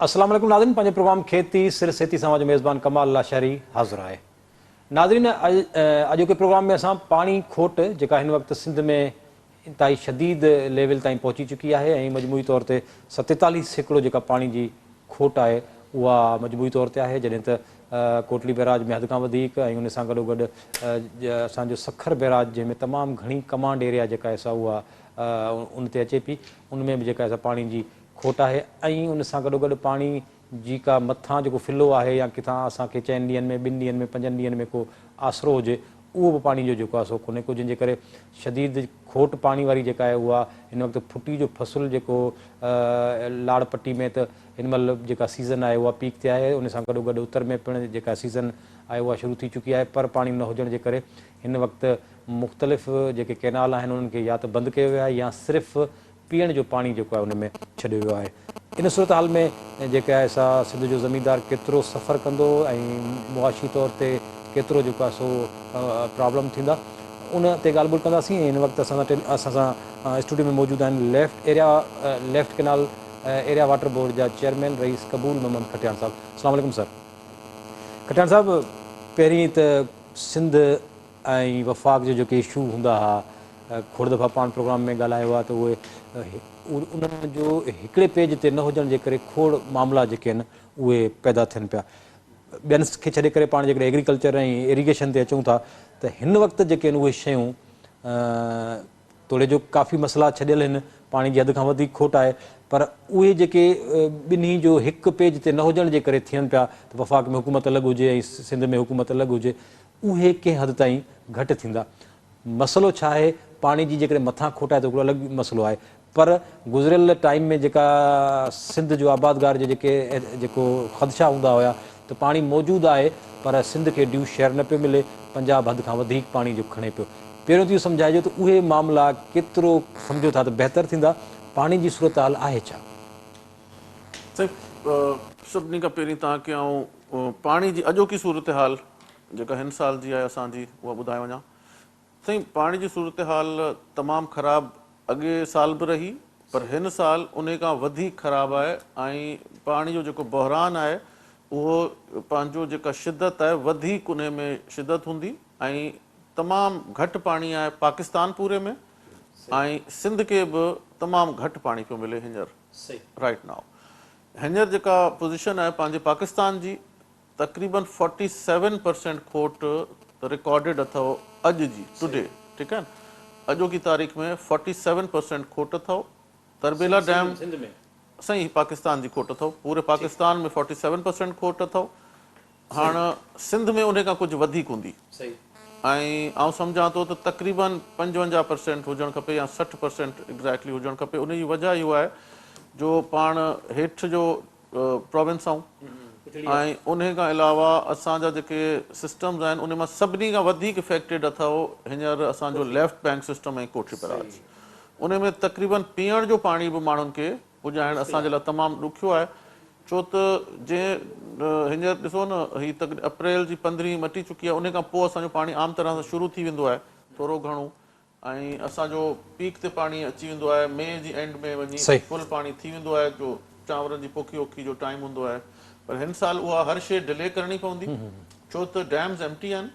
السلام عليڪم ناظرين پنهنجي پروگرام کيتي سر سيتي سان اوهان جو ميزبان ڪمال لاشاري حاضر آهي. ناظرين اڄوڪي پروگرام ۾ اسان پاڻي کوٽ جيڪا هن وقت سنڌ ۾ انتهائي شديد ليول تائين پهچي چڪي آهي ۽ مجموعي طور تي 47% جيڪا پاڻي جي کوٽ آهي اها مجموعي طور تي آهي جڏهن ته ڪوٽڙي بئراج ۾ حد کان وڌيڪ ۽ ان سان گڏوگڏ اسان جو سکر بئراج جنهن ۾ تمام گهڻي ڪمانڊ ايريا جيڪا آهي سا اها ان تي اچي پئي ان ۾ به جيڪا آهي سا پاڻي جي کوٽ آهي ۽ ان سان گڏوگڏ پاڻي جي ڪا مٿان جيڪو فلو آهي يا ڪٿان اسان کي چئن ڏينهن ۾ ٻن ڏينهن ۾ پنجن ڏينهن ۾ ڪو آسرو هجي اهو به پاڻي جو جيڪو آهي سو ڪونهي ڪو جنهن جي ڪري شديد کوٽ پاڻي واري جيڪا آهي اها هن وقت ڦٽي جو فصل جيڪو لاڙ پٽي ۾ ته هن مهل جيڪا سيزن آهي اها پيڪ تي آهي ان سان گڏوگڏ اتر ۾ پڻ جيڪا سيزن آهي اها شروع ٿي چڪي آهي پر پاڻي نه هجڻ جي ڪري هن وقت مختلف جيڪي ڪينال آهن انهن کي يا ته بند ڪيو ويو آهي يا صرف پيئڻ جو پاڻي جيڪو آهي ان ۾ ڇڏيو ويو آهي. ان صورتحال ۾ جيڪا آهي سا سنڌ جو زميندار ڪيترو سفر ڪندو ۽ معاشي طور تي ڪيترو جيڪو آهي سو پرابلم ٿيندا ان تي ڳالهه ٻولهه ڪنداسين ۽ هن وقت اسان سان اسان سان اسٽوڊيو ۾ موجود آهن left area left canal area water board جا چيئرمين رئيس قبول محمد کٽياڻ صاحب. السلام عليڪم سر. کٽياڻ صاحب پهرين ته سنڌ ۽ وفاق جو جيڪي اشو هوندا ها کوڙ دفعا پاڻ پروگرام ۾ ڳالهايو آهي ته اهي انهن جو هڪڙي پيج تي نه هجڻ جي ڪري کوڙ معاملا جيڪي آهن اهي پيدا ٿين پيا ٻين کي ڇڏي ڪري پاڻ جيڪڏهن ايگريڪلچر ۽ ايريگيشن تي اچون ٿا ته هن وقت جيڪي آهن اهي شيون توڙي جو ڪافي مسئلا ڇڏيل آهن پاڻي جي حد کان وڌيڪ کوٽ آهي پر اهي جيڪي ٻنهي جو هڪ پيج تي نه هجڻ جي ڪري ٿين پيا ته وفاق ۾ حڪومت الڳ هجي ۽ سنڌ ۾ حڪومت الڳ هجي اهي ڪنهن حد تائين گهٽ ٿيندا. مسئلو ڇا آهي، پاڻي جي جيڪڏهن مٿان کوٽ آهي ته هڪڙو الڳ مسئلو آهي پر گذريل ٽائيم ۾ جيڪا سنڌ جو آبادگار جي جيڪي جيڪو خدشا هوندا هيا ته پاڻي موجود آهي پر سنڌ کي ڊيو شيئر نه پيو ملي، پنجاب حد کان وڌيڪ پاڻي جو کڻي پيو. پهريون ته اهو سمجهائجو ته اهي معاملا ڪيترو سمجهو ٿا ته بهتر ٿيندا، پاڻي جي صورتحال آهي ڇا؟ سائين سڀني کان پهرين توهان کي آئون پاڻي جي اڄوڪي صورتحال جيڪا هن سال جي آهي اسان جي اها ٻڌائي وڃان. سائين پاڻي جي صورتحال تمام خراب اڳي سال به رهي پر هن سال انهي کان وڌيڪ خراب آهي ۽ پاڻي جو جيڪو بحران آهي اهو پنهنجو جيڪا شدت آهي وڌيڪ انهي ۾ شدت هوندي ۽ تمام گهٽ پاڻي آهي پاڪستان پوري ۾ ۽ سنڌ کي به تمام گهٽ پاڻي پيو ملي هينئر رائيٽ نائو هينئر جيڪا پوزيشن آهي پنهنجي پاڪستان جي تقريبن فورٽي سيون پرسينٽ کوٽ رڪارڊيڊ اٿئو اڄ جي ٽوڊي ٺيڪ آهي نه اڄوڪي تاريخ ۾ فورٽي سيون پرسينٽ کوٽ اٿئو تربيلا ڊيم سائين هي پاڪستان جي کوٽ اٿئو پوري پاڪستان ۾ فورٽي سيون پرسينٽ کوٽ اٿئو هاڻ سنڌ ۾ انهي کان ڪجهه وڌيڪ هوندي ۽ آئون سمجهان ٿو ته تقريبن 55 پرسينٽ هجڻ کپي يا 60 پرسينٽ ايگزيڪٽلي هجڻ کپي انهي جي وجهه اهو آهي جو پاڻ هيٺ جو پراونس آهيون ۽ انهي کان علاوه اسان جا جيڪي سسٽمز آهن انهي مان سڀني کان وڌيڪ افيڪٽيڊ اٿئو هينئر اسان جو left bank system ۽ Kotri barrage انهي ۾ تقريبن پيئڻ جو پاڻي به ماڻهن کي پڄائڻ اسان جي لاء تمام ڏکيو آهي ڇو ته جنهن هينئر ڏسو نه هي اپريل جي پندرهين مٽي چڪي آهي انهي کان پوء اسان جو پاڻي عام طرح سان شروع ٿي ويندو آهي ٿورو گهڻو ۽ اسان جو پيڪ تي پاڻي اچي ويندو آهي مئي جي اينڊ ۾ وڃي فل پاڻي ٿي ويندو آهي جو چانورن جي پوکي اوکي جو ٽائيم هوندو آهي پر هن سال اها هر شيء ڊلي ڪرڻي پوندي ڇو ته ڊيمز ايمٽي آهن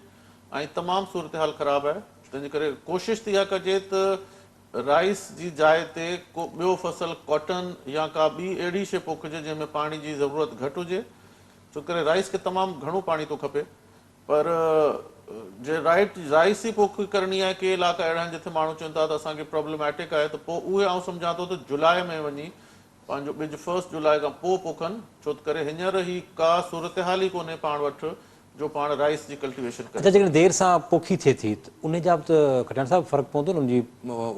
۽ تمام صورتحال خراب آهي تنهنجي ڪري ڪوشش ته اها ڪجي ته رائيس جي جاء تي ڪو ٻيو فصل ڪاٽن يا ڪا ٻي اهڙي شيء پوکجي جنهن ۾ پاڻي جي ضرورت گهٽ هجي ڇو ڪري رائيس کي تمام گهڻو پاڻي ٿو کپي پر جي رائيٽ رائيس ئي پوک ڪرڻي آهي ڪي علائقا اهڙا آهن جتي ماڻهو چون ٿا ته اسان کي پرابلميٽڪ آهي ته پوء اهي آئون سمجهان ٿو ته جولاء ۾ وڃي پنهنجو ٻج فرسٽ جولاء کان پوء پوکن ڇو ته ڪري هينئر هي ڪا صورتحال ئي ڪونهي پاڻ وٽ جو پاڻ رائيس جي ڪلٽيويشن ڪري اڇا جيڪڏهن دير سان پوکي ٿئي ٿي ته انهي جا به ته کٽياڻ صاحب فرق پوندو نه ان جي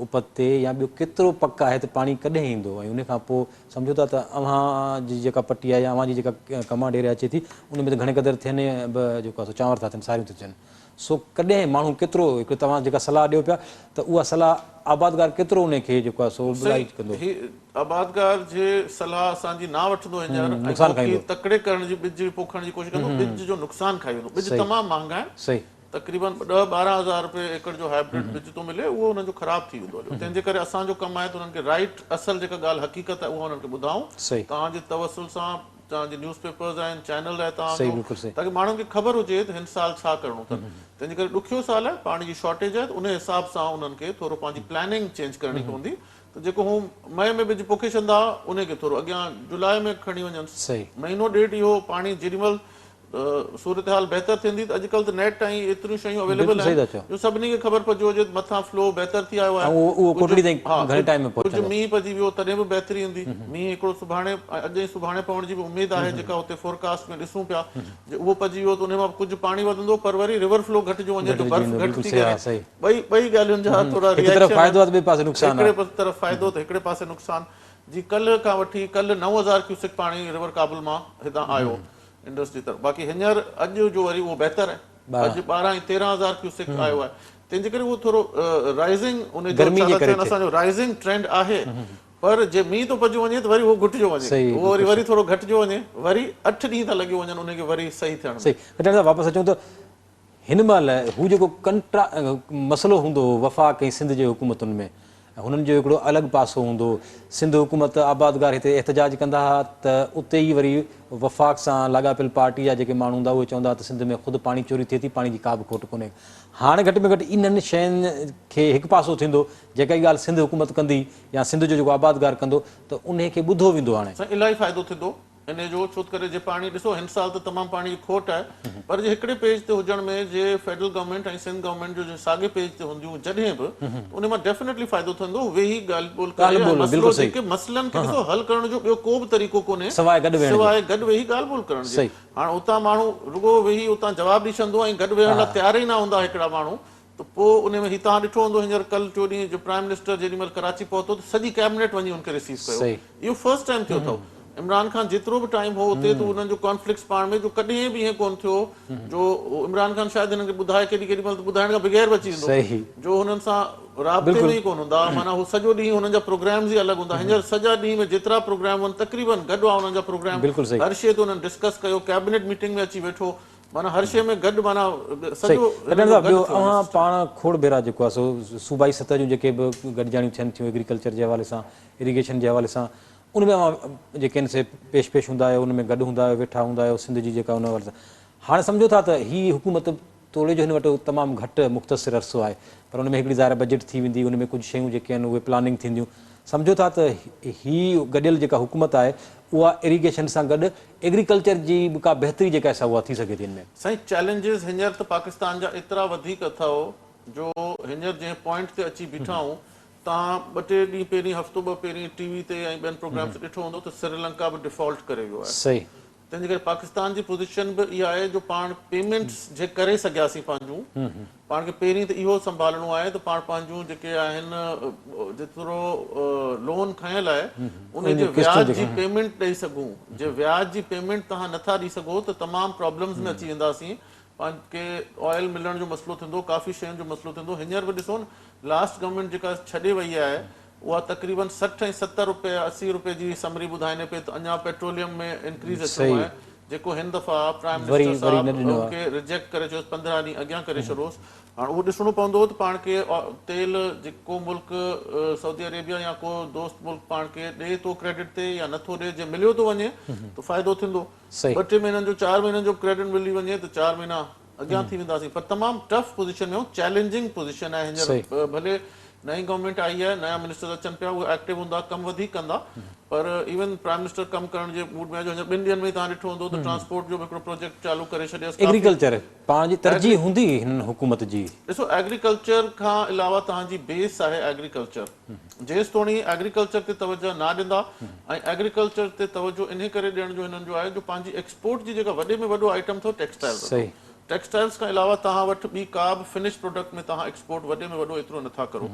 اپت تي يا ٻيو ڪيترو پڪ آهي ته پاڻي ڪڏهن ايندو ۽ انهي کان پوء سمجهو ٿا ته اوهان جي جيڪا پٽي آهي يا اوهان جي جيڪا ڪمانڊ ايريا اچي ٿي ان ۾ ته گهڻي قدر ٿين به جيڪو آهي سو چانور ٿا ٿين ساريون ٿيون ٿين سو ڪڏهن ماڻهو ڪيترو هڪ توهان جيڪا صلاح ڏيو پيا ته اها صلاح آبادگار ڪيترو ان کي جيڪو آهي سو سائين هي آبادگار جي صلاح اسان جي نه وٺندو هينئر ۽ پوکي تڪڙي ڪرڻ جي ٻج پوکڻ جي ڪوشش ڪندو ٻج جو نقصان کائي ويندو ٻج تمام مهانگا آهن صحيح تقريبن ڏهه ٻارهن هزار روپيه ايڪڙ جو هائبرڊ ٻج ٿو ملي اهو انهن جو خراب ٿي ويندو هليو تنهن جي ڪري اسان جو ڪم آهي ته انهن کي رائيٽ اصل جيڪا ڳالهه حقيقت آهي اها انهن کي ٻڌائون توهان جي توسل سان توهان جي نيوز پيپرز آهن، چينل آهي توهان جو، تاڪه ماڻهن کي خبر هجي ته هن سال ڇا ڪرڻو اٿن. تنهن جي ڪري ڏکيو سال آهي، پاڻي جي شارٽيج آهي ته ان حساب سان انهن کي ٿورو پنهنجي پلاننگ چينج ڪرڻي پوندي ته جيڪو هو مئي ۾ ٻج پوکي ڇڏندا ان کي ٿورو اڳيان جولاء ۾ کڻي وڃنس. مهينو ڏيڍ اهو پاڻي جيڏي مهل صورتحال بهتر ٿيندي ته اڄڪلهه ته نيٽ ۽ ايتريون شيون اويليبل آهن جو سڀني کي خبر پئجي وڃي ته مٿان فلو بهتر ٿي آيو آهي. ڪجهه مينهن پئجي ويو تڏهن به بهتري ايندي. مينهن هڪڙو سڀاڻي اڄ ۽ سڀاڻي پوڻ جي به اميد آهي جيڪا اتي فورڪاسٽ ۾ ڏسون پيا جي اهو پئجي ويو ته انهي مان به ڪجهه پاڻي وڌندو پر وري ريور فلو گهٽجيو وڃي ته برف گهٽ ٿي ڪري ٻئي ٻئي ڳالهين جا ٿورا ريئڪشن آهن. هڪڙي طرف فائدو ته هڪڙي پاسي نقصان. جي ڪلهه کان وٺي ڪلهه 9000 ڪيوسڪ پاڻي ريور ڪابل مان هتان آيو انڊس جي طرف باقي هينئر اڄ جو وري اهو بهتر آهي اڄ 12 ۽ 13 هزار ڪيوسڪ آيو آهي تنهن جي ڪري اهو ٿورو رائزنگ ان جو ڇا ٿا چون اسان جو رائزنگ ٽرينڊ آهي پر جي مينهن ٿو پئجي وڃي ته وري اهو گهٽجيو وڃي اهو وري وري ٿورو گهٽجيو وڃي وري اٺ ڏينهن ٿا لڳيو وڃن ان کي وري صحيح ٿيڻ ۾. صحيح ڪٽڻ صاحب واپس اچون ته هن مهل هو جيڪو ڪنٽرا مسئلو هوندو هو وفاق ۽ سنڌ جي حڪومتن ۾ هنن جو هڪڙو الڳ پاسو هوندو هو. سنڌ حڪومت آبادگار هتي احتجاج ڪندا ها ته اتي ئي وري وفاق سان لاڳاپيل پارٽي جا جيڪي ماڻهو هوندا اهي چوندا ها ته سنڌ ۾ خود پاڻي چوري ٿئي ٿي پاڻي جي ڪا به کوٽ ڪونهي. هاڻ گهٽ ۾ گهٽ انهن شين کي هڪ پاسو ٿيندو جيڪا ئي ڳالهه سنڌ حڪومت ڪندي يا سنڌ جو جيڪو آبادگار ڪندو ته انهي کي ٻڌو ويندو هاڻي. سائين الاهي فائدو ٿيندو. انهي جو ڇو ته ڪري جي پاڻي ڏسو هن سال ته تمام پاڻي جي کوٽ آهي پر جي هڪڙي پيج تي هجڻ ۾ جي فيڊرل گورنمينٽ ۽ سنڌ گورنمينٽ جو جي ساڳي پيج تي هونديون جڏهن به ته انهي مان ڊيفنيٽلي فائدو ٿيندو ويهي ڳالهه ٻولهه ڪري ۽ مسئلو جيڪي مسئلن کي ڏسو حل ڪرڻ جو ٻيو ڪو به طريقو ڪونهي سواء گڏ ويهي ڳالهه ٻولهه ڪرڻ جي هاڻ اتان ماڻهو رڳو ويهي اتان جواب ڏئي ڇڏندو ۽ گڏ ويهڻ لاء تيار ئي نه هوندا هڪڙا ماڻهو ته پوء انهي ۾ هي توهان ڏٺو هوندو هينئر ڪل ٽيو ڏينهن جو پرائم منسٽر جيڏي مهل ڪراچي پهتو ته سڄي ڪيبنيٽ وڃي ان کي رسيو ڪيو اهو فرسٽ ٽائيم ٿيو اٿو عمران خان جيترو به ٽائيم هو اتي ته انهن جو ڪانفلڪٽس پاڻ ۾ جو ڪڏهن به ائين ڪونه ٿيو جو عمران خان شايد هنن کي ٻڌائي ڪيڏي ڪيڏي مهل ته ٻڌائڻ کان بغير به اچي ويندو جو هنن سان رابطي ۾ ئي ڪونه هوندا معنيٰ هو سڄو ڏينهن هنن جا پروگرامز ئي الڳ هوندا هينئر سڄا ڏينهن ۾ جيترا پروگرام هن تقريبن گڏ هئا انهن جا پروگرام هر شيء تي انهن ڊسڪس ڪيو ڪيبنيٽ ميٽنگ ۾ اچي ويٺو معنيٰ هر شيء ۾ گڏ معنيٰ سڄو تڏهن صاحب ٻيو اوهان پاڻ کوڙ ڀيرا جيڪو آهي سو صوبائي سطح جون جيڪي به گڏجاڻيون ٿين ٿيون ايگريڪلچر جي حوالي سان اريگيشن جي حوالي سان ان ۾ اوهان جيڪي آهن سي پيش پيش هوندا آهيو ان ۾ گڏ هوندا آهيو ويٺا هوندا آهيو سنڌ جي جيڪا ان حوالي سان هاڻي سمجهو ٿا ته هي حڪومت توڙي جو هن وٽ تمام گهٽ مختصر عرصو آهي پر ان ۾ هڪڙي ظاهر بجيٽ ٿي ويندي ان ۾ ڪجهه شيون جيڪي آهن اهي پلاننگ ٿينديون سمجهو ٿا ته هي گڏيل جيڪا حڪومت آهي اها اريگيشن سان گڏ ايگريڪلچر جي به ڪا بهتري جيڪا آهي سا اها ٿي سگهي ٿي ان ۾. سائين چئلينجز هينئر ته پاڪستان جا ايترا وڌيڪ اٿئو جو هينئر جنهن پوائنٽ تي اچي بيٺا آهيون توهان ٻه ٽي ڏينهن پهرين هفتو ٻه پهرين ٽي وي تي ۽ ٻين پروگرامز تي ڏٺو هوندو ته سريلنڪا به ڊيفالٽ ڪري ويو آهي صحيح. تنهن جي ڪري پاڪستان جي پوزيشن به اها آهي جو پاڻ پيمينٽس جي ڪري سگهياسين پنهنجون پاڻ کي پهرين ته اهو سنڀالڻو آهي ته پاڻ پنهنجون جيڪي آهن جيترو لون کنيل آهي ان جي وياج جي پيمينٽ ڏئي سگهون جي وياج جي پيمينٽ توهان نٿا ڏئي سگهو ته تمام پرابلمز ۾ اچي وينداسين پاڻ کي آئل ملڻ جو مسئلو ٿيندو ڪافي شين جو مسئلو ٿيندو هينئر به ڏسو نه لاسٽ گورنمينٽ جيڪا ڇڏي وئي آهي اها تقريبن 60 ۽ 70 روپيه يا 80 روپيه جي سمري ٻڌائيني پئي ته اڃا پيٽروليم ۾ انڪريز اچڻو آهي جيڪو هن دفعا پرائم منسٽر صاحب ان کي ريجيڪٽ ڪري ڇڏيوس 15 ڏينهن اڳيان ڪري ڇڏيوس هاڻ اهو ڏسڻو پوندو ته پاڻ کي تيل جيڪو ملڪ سعودي عريبيا يا ڪو دوست ملڪ پاڻ کي ڏئي ٿو ڪريڊٽ تي يا نٿو ڏئي جي مليو ٿو وڃي ته فائدو ٿيندو ٻه ٽي مهينن جو چار مهينن جو ڪريڊٽ ملي وڃي ته چار مهينا اڳيان ٿي وينداسين پر تمام ٽف پوزيشن ۾ آهيون چئلينجنگ پوزيشن آهي هينئر ڀلي نئين گورنمينٽ آئي آهي نيا منسٽرز اچن پيا اهي ايڪٽو هوندا ڪم وڌيڪ ڪندا پر ايون پرائم منسٽر ڪم ڪرڻ جي موڊ ۾ آهي جو هينئر ٻن ڏينهن ۾ ئي توهان ڏٺو هوندو ته ٽرانسپورٽ جو به هڪڙو پروجيڪٽ چالو ڪري ڇڏيس ڪافي ايگريڪلچر پاڻ جي ترجيح هوندي هنن حڪومت جي. ڏسو ايگريڪلچر کان علاوه توهان جي بيس آهي ايگريڪلچر جيستوڻي ايگريڪلچر تي توجه نه ڏيندا ۽ ايگريڪلچر تي توجه انهي ڪري ڏيڻ جو هنن جو آهي جو پنهنجي ايڪسپورٽ جي جيڪا وڏي ۾ وڏو آئٽم اٿو ٽيڪسٽائلز اٿو ٽيڪسٽائلز کان علاوه توهان وٽ ٻي ڪا به فنش پروڊڪٽ ۾ توهان ايڪسپورٽ وڏي ۾ وڏو ايترو نٿا ڪرو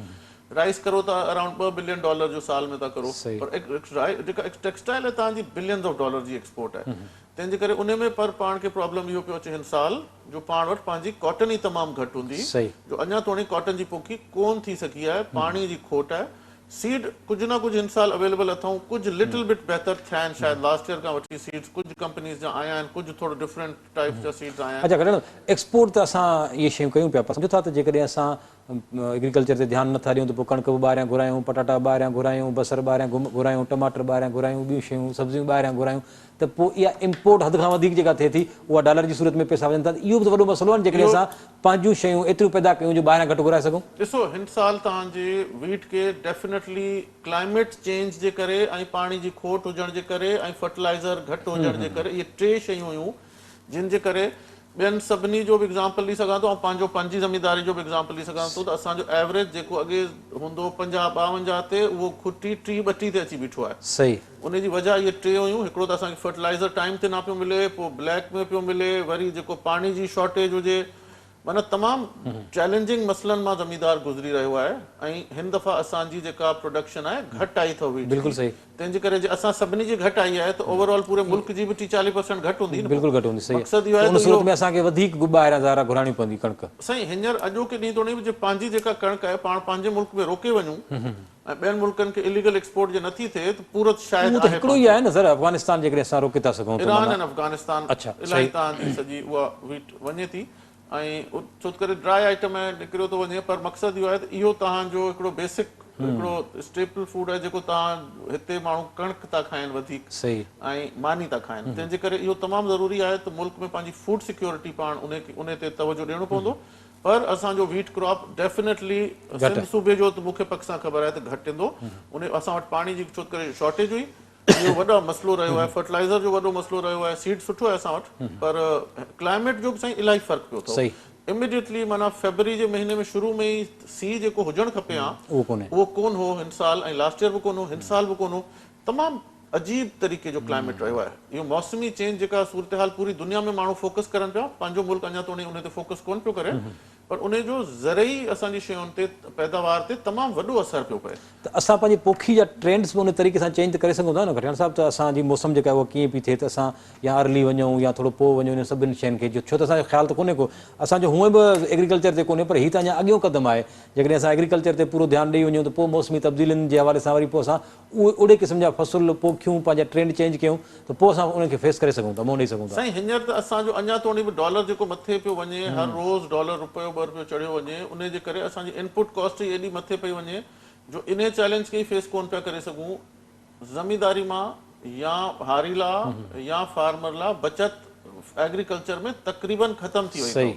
رائس ڪرو ته اراؤنڊ 2 بلين ڊالر جو سال ۾ ٿا ڪرو پر جيڪا ٽيڪسٽائل آهي توهان جي بلينز آف ڊالر جي ايڪسپورٽ آهي تنهن جي ڪري انهي ۾ پر پاڻ کي پرابلم اهو پيو اچي هن سال جو پاڻ وٽ پنهنجي ڪاٽن ئي تمام گهٽ هوندي جو اڃا توڻي ڪاٽن جي پوکي ڪون ٿي سگهي آهي پاڻي جي کوٽ آهي سيڊ ڪجهه نه ڪجهه هن سال اويليبل اٿئون ڪجهه لٽل بٽ بهتر ٿيا آهن شايد لاسٽ ايئر کان وٺي سيڊز ڪجهه ڪمپنيز جا آيا آهن ڪجهه ٿورو ڊفرنٽ ٽائپس جا سيڊز آيا آهن. اڇا گڏڻ ايڪسپورٽ ته اسان اهي شيون ڪيون پيا پر سمجهو ٿا ته جيڪڏهن اسان ايگريڪلچر تي ڌيان نٿا ڏيون ته پوء ڪڻڪ به ٻاهريان گهرايون، پٽاٽا به ٻاهريان گهرايون، بصر ٻاهريان گهرايون، ٽماٽر ٻاهريان گهرايون، ٻيون شيون سبزيون ٻاهريان گهرايون ته پوء اها امپورٽ حد کان وڌيڪ جيڪا ٿئي ٿي اها ڊالر جي صورت ۾ پئسا وڃن ٿا ته اهو به ته وڏو مسئلو آهي نه جيڪڏهن اسان پنهنجون شيون ايتريون پيدا ڪيون جو ٻاهريان گهٽ گهرائي سگهون. ڏسو هن سال توهان جي ويٽ کي ڊيفينيٽلي ڪلائميٽ چينج جي ڪري ۽ پاڻي جي کوٽ هجڻ جي ڪري ۽ فرٽيلائزر گهٽ هجڻ جي ڪري اهي ٽي شيون هيون جن جي ڪري ٻين سڀني جو به ايگزامپل ڏئي سگهان ٿو ۽ پنهنجو پنهنجي زمينداري جو به ايگزامپل ڏئي سگهان ٿو ته اسان جو ايوريج جيڪو اڳي هوندو هو 50 52 تي اهو کٽي 30 32 تي اچي بيٺو آهي. ان جي وجهه اهي ٽي هيون هڪڙو ته اسان کي فرٽيلائزر ٽائيم تي نه پيو ملي پوء بليڪ ۾ پيو ملي وري جيڪو پاڻي جي شارٽيج هجي معنيٰ تمام چئلينجنگ مسئلن مان زميندار گذري رهيو آهي ۽ هن دفعا اسان جي جيڪا پروڊڪشن آهي گهٽ آئي اٿو ويٽ جي تنهن جي ڪري جي اسان سڀني جي گهٽ آئي آهي ته اوور آل پوري ملڪ جي به ٽي چاليهه پرسنٽ گهٽ هوندي نه بلڪل گهٽ هوندي صحيح مقصد اهو آهي ته ان صورت ۾ اسان کي وڌيڪ ٻاهريان ظاهر آهي گهرائڻي پوندي ڪڻڪ. سائين هينئر اڄوڪي ڏينهن توڻي به جي پنهنجي جيڪا ڪڻڪ آهي پاڻ پنهنجي ملڪ ۾ روڪي وڃون ۽ ٻين ملڪن کي اليگل ايڪسپورٽ جي نٿي ٿئي ته پورت شايد اهو ته آهي هڪڙو ئي پنهنجو. آهي نه سر افغانستان جيڪڏهن اسان روڪي ٿا سگهون ته ايران معنيٰ ۽ افغانستان اڇا الائي صحيح. تان جي سڄي اها ويٽ وڃي ٿي ۽ ڇو ته ڪري ڊرائي آئٽم آهي نڪريو ٿو وڃي پر مقصد اهو آهي ته اهو توهان جو هڪڙو بيسڪ هڪڙو اسٽيپل فوڊ آهي جيڪو توهان هتي ماڻهو ڪڻڪ ٿا کائن وڌيڪ ۽ ماني ٿا کائن تنهن جي ڪري اهو تمام ضروري آهي ته ملڪ ۾ پنهنجي فوڊ سيڪيورٽي پاڻ انهي تي توجه ڏيڻو پوندو پر اسان جو ويٽ ڪراپ ڊيفينيٽلي سنڌ صوبي جو ته مون کي پڪ سان خبر آهي ته گهٽ ايندو انهي اسان وٽ پاڻي جي ڇو ته ڪري شارٽيج هئي اهو وڏو مسئلو رهيو آهي فرٽيلائزر جو وڏو مسئلو رهيو آهي سيڊ سٺو آهي اسان وٽ پر ڪلائميٽ جو به سائين الاهي فرق پيو اٿو اميڊيٽلي معنيٰ فيبروري جي مهيني ۾ شروع ۾ ئي سي جيڪو هجڻ کپي ها اهو ڪون هو هن سال ۽ لاسٽ ايئر به ڪون هو هن سال به ڪون هو تمام عجيب طريقي جو ڪلائميٽ رهيو آهي اهو موسمي چينج جيڪا صورتحال پوري دنيا ۾ ماڻهو فوڪس ڪرن پيا پنهنجو ملڪ اڃا توڻي ان تي فوڪس ڪون پيو ڪري پر انهي جو زرعي اسان جي شين تي پيداوار تي تمام وڏو اثر پيو پئي. ته اسان پنهنجي پوکي جا ٽرينڊس به ان طريقي سان چينج ته ڪري سگهون ٿا نه کٽياڻ صاحب ته اسان جي موسم جيڪا آهي اها ڪيئن پئي ٿئي ته اسان يا ارلي وڃون يا ٿورو پوء وڃون انهن سڀني شين کي ڇو ته اسان جو خيال ته ڪونهي ڪو اسان جو هونئن به ايگريڪلچر تي ڪونهي پر هي ته اڃا اڳيون قدم آهي جيڪڏهن اسان ايگريڪلچر تي پورو ڌيان ڏئي وڃون ته پوء موسمي تبديلين جي حوالي سان وري پوء اسان اهي اهڙي قسم جا فصل پوکيون پنهنجا ٽرينڊ چينج ڪيون ته پوء اسان انهن کي فيس ڪري سگهون ٿا منهن ڏئي سگهون ٿا. سائين هينئر ته اسان جو اڃا توڻي به ڊالر جيڪو مٿي پيو وڃي هر روز ڊالر رپيو ٻه رپيو چڙهيو وڃي انهي جي ڪري اسان جي انپوٽ ڪاسٽ ئي ايڏي مٿي پئي وڃي جو انهي چئلينج کي ئي فيس ڪون پيا ڪري سگهون زمينداري مان يا هاري لا يا فارمر لا بچت ايگريڪلچر ۾ تقريبن ختم ٿي وئي اٿو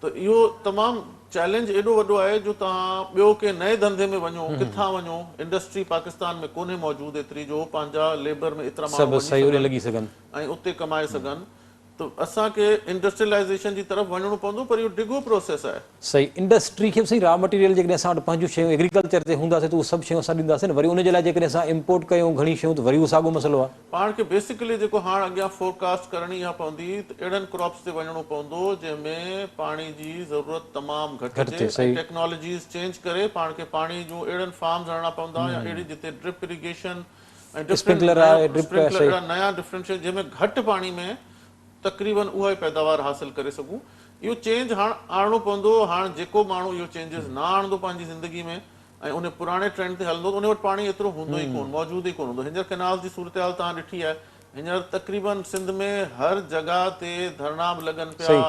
ته اهو تمام چئلينج ايڏو وڏو آهي جو توهان ٻيو ڪنهن نئين ڌنڌي ۾ وڃو ڪٿان وڃو انڊسٽري پاڪستان ۾ ڪونهي موجود ايتري جو پنهنجا ليبر ۾ ايترا ماڻهو وڃي سگهن ۽ اتي ڪمائي سگهن ته اسان کي انڊسٽريلائيزيشن جي طرف وڃڻو پوندو پر اهو ڊگهو پروسيس آهي. صحيح انڊسٽري کي به صحيح را مٽيريل جيڪڏهن اسان وٽ پنهنجون شيون ايگريڪلچر تي هونداسين ته اهي سڀ شيون اسان ڏينداسين نه وري ان جي لاء جيڪڏهن اسان امپورٽ ڪيون گهڻي شيون ته وري اهو ساڳيو مسئلو آهي. پاڻ کي بيسڪلي جيڪو هاڻ اڳيان فورڪاسٽ ڪرڻي اها پوندي ته اهڙن ڪراپس تي وڃڻو پوندو جنهن ۾ پاڻي جي ضرورت تمام گهٽ هجي ۽ ٽيڪنالاجيز چينج ڪري پاڻ کي پاڻي جون اهڙن فارمز هڻڻا پوندا يا اهڙي جتي ڊرپ اريگيشن ۽ ڊفرنٽ اسپرنڪلر اهڙا نيا ڊفرنٽ شيون جنهن ۾ گهٽ پاڻي ۾ تقريبن اها ئي پيداوار حاصل ڪري سگهون اهو چينج هاڻ آڻڻو پوندو هاڻ جيڪو ماڻهو اهو چينجز نه آڻندو پنهنجي زندگي ۾ ۽ ان پراڻي ٽرينڊ تي هلندو ته ان وٽ پاڻي ايترو هوندو ئي ڪونه، موجود ئي ڪونه هوندو. هينئر ڪئنالز جي صورتحال توهان ڏٺي آهي. هينئر تقريبن سنڌ ۾ هر جڳهه تي ڌرڻا به لڳن پيا،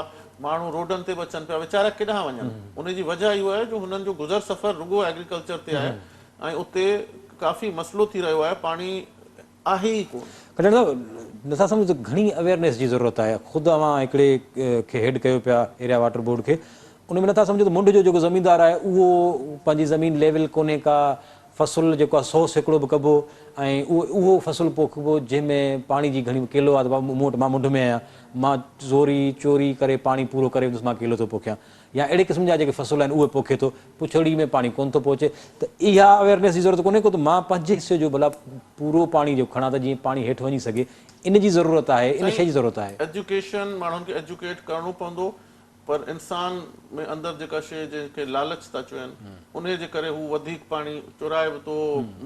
ماڻهو روڊن تي به اچن پيا، ويچارا ڪيڏانهن وڃن؟ ان جي وجهه اهو آهي جو هنن جو گذر سفر رڳو ايگريڪلچر تي آهي ۽ اتي ڪافي مسئلو ٿي رهيو آهي، پاڻي آهي ئي ڪونه. ڪڏهن صاحب نٿا سمجهو ته گهڻي اويئرنيس جي ضرورت آهي خود اوهان هڪڙي کي هيڊ ڪيو پيا ايريا واٽر بورڊ کي ان ۾ نٿا سمجهو ته منڍ جو جيڪو زميندار آهي اهو پنهنجي زمين ليول ڪونهي ڪا فصل جيڪو آهي 100% به ڪبو ۽ اهو اهو فصل پوکبو جنهن ۾ پاڻي جي گهڻي ڪيلو آهي ته بابا مون وٽ مان منڍ ۾ آهيان مان زوري چوري ڪري پاڻي پورو ڪري ويندس مان ڪيلو ٿو پوکيان يا اهڙي قسم جا جيڪي فصل آهن اهي پوکي ٿو پڇڙي ۾ پاڻي ڪونه ٿو پهچي ته اها اويئرنيس جي ضرورت ڪونهي ڪو ته مان پنهنجي حصي جو ڀلا پورو پاڻي جو کڻان ته جيئن پاڻي هيٺ وڃي سگهي ان جي ضرورت آهي ان شيء جي ضرورت آهي. ايجوڪيشن ماڻهن کي ايجوڪيٽ ڪرڻو پوندو پر انسان ۾ اندر جيڪا شيء جنهن کي لالچ ٿا چون انهي جي ڪري هو وڌيڪ پاڻي چورائي به ٿو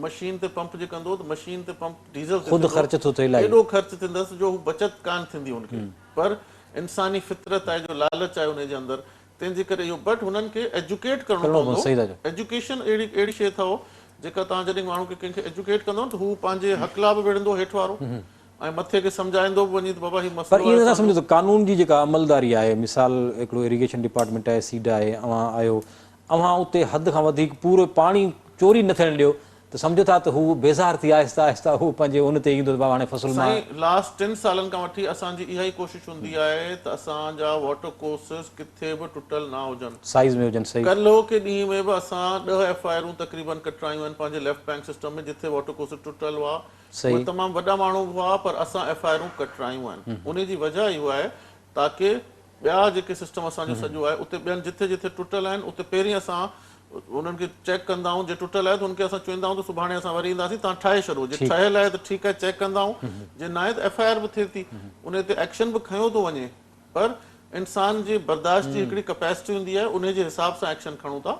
مشين تي پمپ جي ڪندو ته مشين تي پمپ ڊيزل تي خود خرچ ٿو ٿئي الاهي. ايڏو خرچ ٿيندس جو هو بچت ڪانه ٿيندي هن کي پر انساني فطرت آهي جو لالچ آهي انهي جي اندر تنهن جي ڪري اهو بٽ هنن کي ايجوڪيٽ ڪرڻو پوندو ايجوڪيشن اهڙي اهڙي شيء اٿو جيڪا توهان جڏهن ماڻهو کي ڪنهن کي ايجوڪيٽ ڪندو نه ته هو پنهنجي حق لاء به وڙهندو هيٺ وارو ۽ مٿي کي سمجهائيندو به وڃي ته بابا هي مسئلو پر ائين نٿا سمجهو ته قانون جي جيڪا عملداري آهي مثال هڪڙو ايريگيشن ڊپارٽمينٽ آهي سيڊا آهي اوهان آهيو اوهان اتي حد کان وڌيڪ پورو پاڻي چوري نه ٿيڻ ڏيو ته سمجهو ٿا ته هو بيزار ٿي آهسته آهسته هو پنهنجي ان تي ايندو ته بابا هاڻي فصل مان. سائين لاسٽ ٽن سالن کان وٺي اسان جي اها ئي ڪوشش هوندي آهي ته اسان جا واٽر ڪورسز ڪٿي به ٽٽل نه هجن. سائيز ۾ هجن صحيح. ڪلهوڪي ڏينهن ۾ به اسان ڏهه ايف I آرون تقريبن ڪٽرايون آهن پنهنجي ليفٽ بينڪ سسٽم ۾ جٿي واٽر ڪورسز ٽٽل هئا اهي تمام وڏا ماڻهو به هئا پر اسان ايف I آرون ڪٽرايون آهن انهي جي وجهه اهو آهي تاڪه ٻيا جيڪي سسٽم اسان جو سڄو آهي اتي ٻين جٿي جٿي ٽٽل آهن اتي پهرين اسان انهن کي چيڪ ڪندا آهيون جي ٽٽل آهي ته ان کي اسان چويندا آهيون ته سڀاڻي اسان وري اينداسين توهان ٺاهي ڇڏو جي ٺهيل آهي ته ٺيڪ آهي چيڪ ڪندا آهيون جي ناهي ته ايف I R به ٿئي ٿي ان تي ايڪشن به کنيو ٿو وڃي پر انسان جي برداشت جي هڪڙي ڪپيسٽي هوندي آهي ان جي حساب سان ايڪشن کڻون ٿا